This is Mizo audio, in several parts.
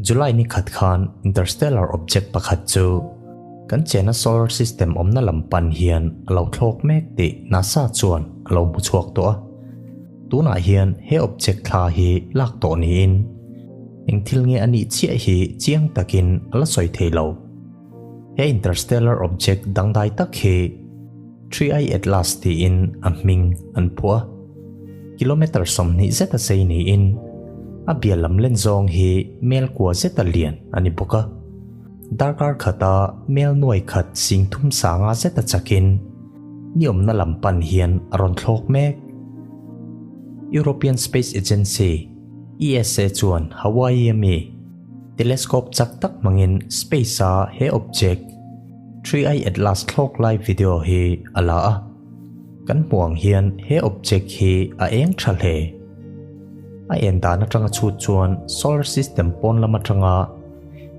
July ni khat khan interstellar object pakhat chu kan chena solar system awmna lam pan hian a lo thlawk mek tih NASA chuan a lo hmu chhuak tawh a. Tunah hian he object thla hi lak tawh niin eng thil nge a nih chiah hi chiang takin a la sawi thei lo. He interstellar object dangdai tak hi 3I Atlas tiin a hming an phuah a. Kilometre 20 zeta sei niin a bial lam len zawng hi mel kua zeta lian a ni bawk a. Darkar khata mel nuai khat sing thum sanga zeta chakin ni awmna lam pan hian a rawn thlawk mek. European Space Agency, ESA, chuan Hawaii ami telescope chak tak hmangin space-a he object, 3I Atlas thlawk lai video hi a la a. Kan hmuh ang hian he object hi a eng tha hle. A en dan atanga chhut chuan solar system pawn lam atanga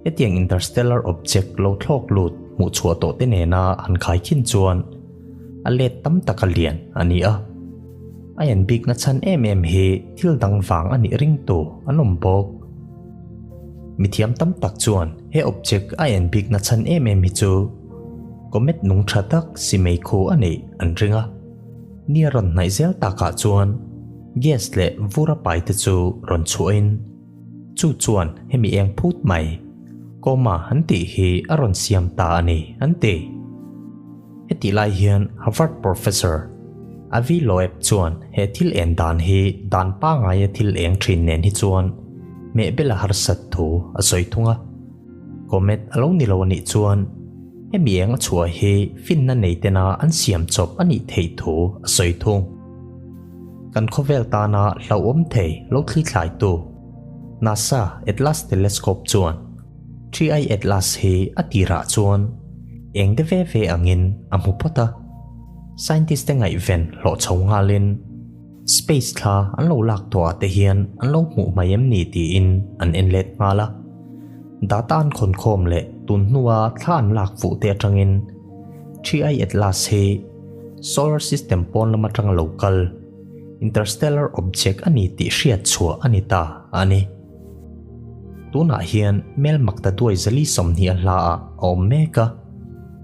hetiang interstellar object lo thlawk lut hmuh chhuah tawh te nena han khai khin chuan a let tam taka lian a ni a. A en bikna chhan em em hi thil dang vang a nih ringtu an awm bawk. Mithiam tam tak chuan he object a en bikna chhan em em hi chu comet nung tha tak si mei khu a neih an ring a. Ni a rawn hnaih zel takah chuan gas leh vur a pai te chu rawn chhuahin chu chuan hemi eng phut mai coma an tih hi a rawn siam ta a ni an ti. Hetih lai hian Harvard Professor Avi Loeb chuan he thil en dan hi dan pangaia thil eng thin nen hi chuan mehbel a harsat thu a sawi thung a. Comet a lo ni lo a nih chuan hemi eng a chhuah hi finna nei tena an siam chawp a nih theih thu a sawi thung. Kan khawvel tana hlauhawm thei lo thli thlaitu NASA Atlas Telescope chuan 3I Atlas hi a tirah chuan eng de ve ve angin a hmu phawt a. Scientist te ngaihven hlawh chho nghalin space thla an lo lak tawhah te hian an lo hmuh mai em ni tiin an en let nghal a. Data an khawnkhawm leh tun hnua thla an lak fuh te atangin 3I Atlas hi solar system pawn lam atanga lo kal interstellar object a ni tih hriat chhuah a ni ta a ni. Tunah hian mel makta duai zali 20 a hla ah a awm mek a,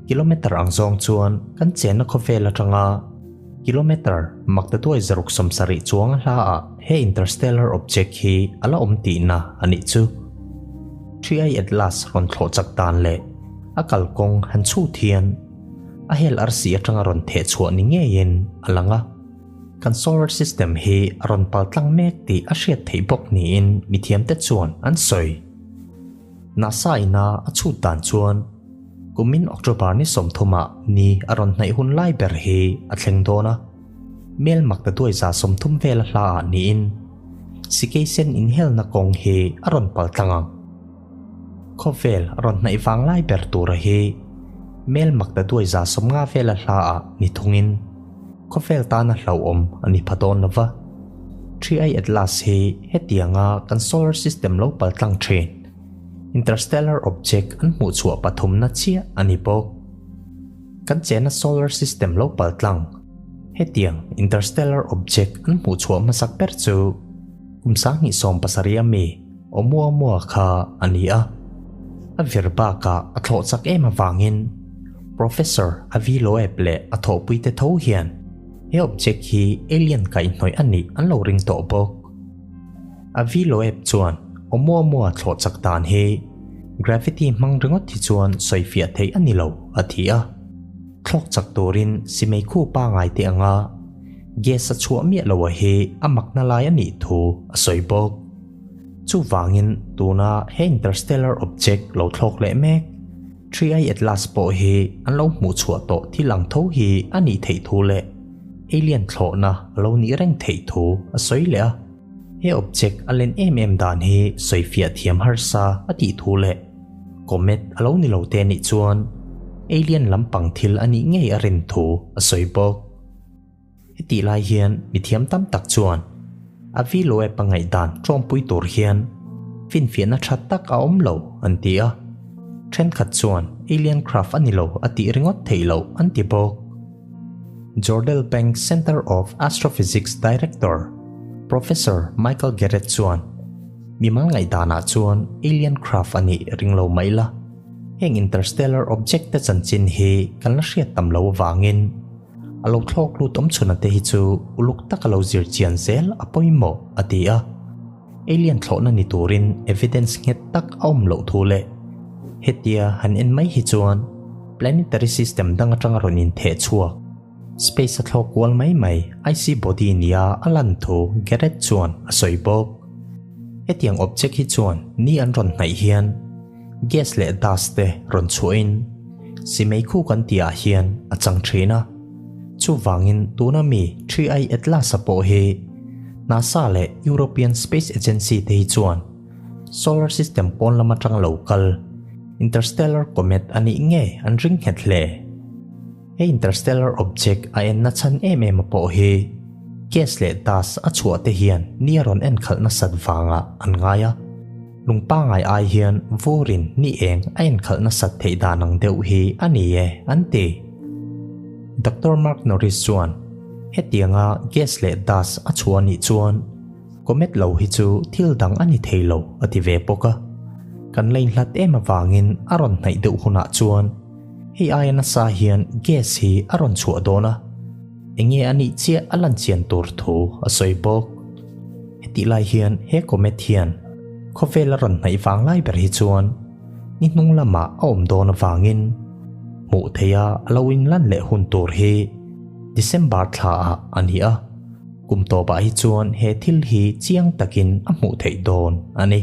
kilometre ang zawng chuan kan chenna khawvel atanga kilometre makta duai 170 chuang a hla ah he interstellar object hi a la awm tihna a nih chu. 3I Atlas rawn thlawh chak dan leh a kalkawng han chhut hian a hel arsi atanga rawn theh chhuah ni ngeiin a lang a. Kan solar system hi a rawn pal tlang mek tih a hriat theih bawk niin mithiamte chuan an sawi. NASA ina a chhut dan chuan kumin October ni 30 ah ni a rawn hnaih hun lai ber hi a thleng dawn a, mel makta duai 130 vel a hla ah niin Sikeisen inhelna kawng hi a rawn pal tlang ang. Khawvel a rawn hnaih vang lai ber tura hi mel makta duai 150 vel a hla ah ni thungin khawvel tana hlauhawm a ni pha dawn lova. 3I Atlas hi hetianga kan solar system lo pal tlang thin interstellar object an hmuh chhuah pathumna chiah a ni bawk. Kan chena solar system lo pal tlang hetiang interstellar object an hmuh chhuah hmasak ber chu kum 2017 ami Oumuamua kha a ni a. A vir bakah a thlawh chak em avangin Professor Avi Loeb leh a thawhpuite tho hian he object hi alien kaihhnawih a nih an lo ring tawh bawk. Avi Loeb chuan Oumuamua thlawh chak dan hi gravity hmang ringawt hi chuan sawifiah theih a ni lo a ti a. Thlawk chak turin simei khu pangai te anga gas a chhuah miah lo a hi a makna lai a nih thu a sawi bawk. Chuvangin tuna he interstellar object lo thlawk leh mek 3I Atlas pawh hi an lo hmuh chhuah tawh thil ang tho hi a nih theih thu leh alien thlawhna a lo nih reng theih thu a sawi leh a. He object a len em em dan hi sawifiah thiam harsa a tih thu leh comet a lo ni lo te nih chuan alien lampang thil a nih ngei a rin thu a sawi bawk. Hetih lai hian mithiam tam tak chuan Avi Loeb a ngaihdan tawngpui tur hian finfiahna tha tak a awm lo an ti a. Thenkhat chuan alien craft a ni lo a tih ringawt theih loh an ti bawk. Jordal Bank Center of Astrophysics Director Professor Michael Garrett chuan Mimal ngaihdanah chuan alien craft a nih ring lo mai la. Heng interstellar object te chanchin hi kan la hriat tam lo avangin a lo thlawk lut awm chhuna te hi chu uluk taka lo zir chian zel a pawimawh, a ti a. Alien thlawhna ni turin evidence nghet tak a awm loh thu leh hetia han en mai hi chuan planetary system dang atanga rawn intheh chhuak space a thlawk kual mai mai icy body nia a lan thu Garrett chuan a sawi bawk. Hetiang object hi chuan ni an rawn hnaih hian gas leh dust te rawn chhuahin simei khu kan tihah hian a chang thin a. Chuvangin tuna mi 3I Atlas-a pawh hi NASA leh European Space Agency te hi chuan solar system pawn lam atang lo kal interstellar comet a nih nge an ring nghet hle. He interstellar object a enna chhan em em a pawh hi gas leh dust a chhuah te hian ni a rawn en khalh nasat vangah an ngai a. Lung pangai ai hian vurin ni eng a enkhalh nasat theih dan ang deuh hi a ni e, an ti. Doctor Mark Norris chuan, Hetianga gas leh dust a chhuah anih chuan comet lo hi chu thil dang a ni thei lo, a ti ve bawk a. Kan la inhlat em avangin a rawn hnaih deuh hunah chuan hei aia nasa hian gas hi a rawn chhuah dawn a, enge a nih chiah a lan chian tur thu a sawi bawk. Hetih lai hian he comet hian khawvel a rawn hnaih vang lai ber hi chuan ni hnung lamah a awm dawn avangin hmuh theiha a lo inlan leh hun tur hi December thla ah a ni a, kum tawpah hi chuan he thil hi chiang takin a hmuh theih dawn a ni.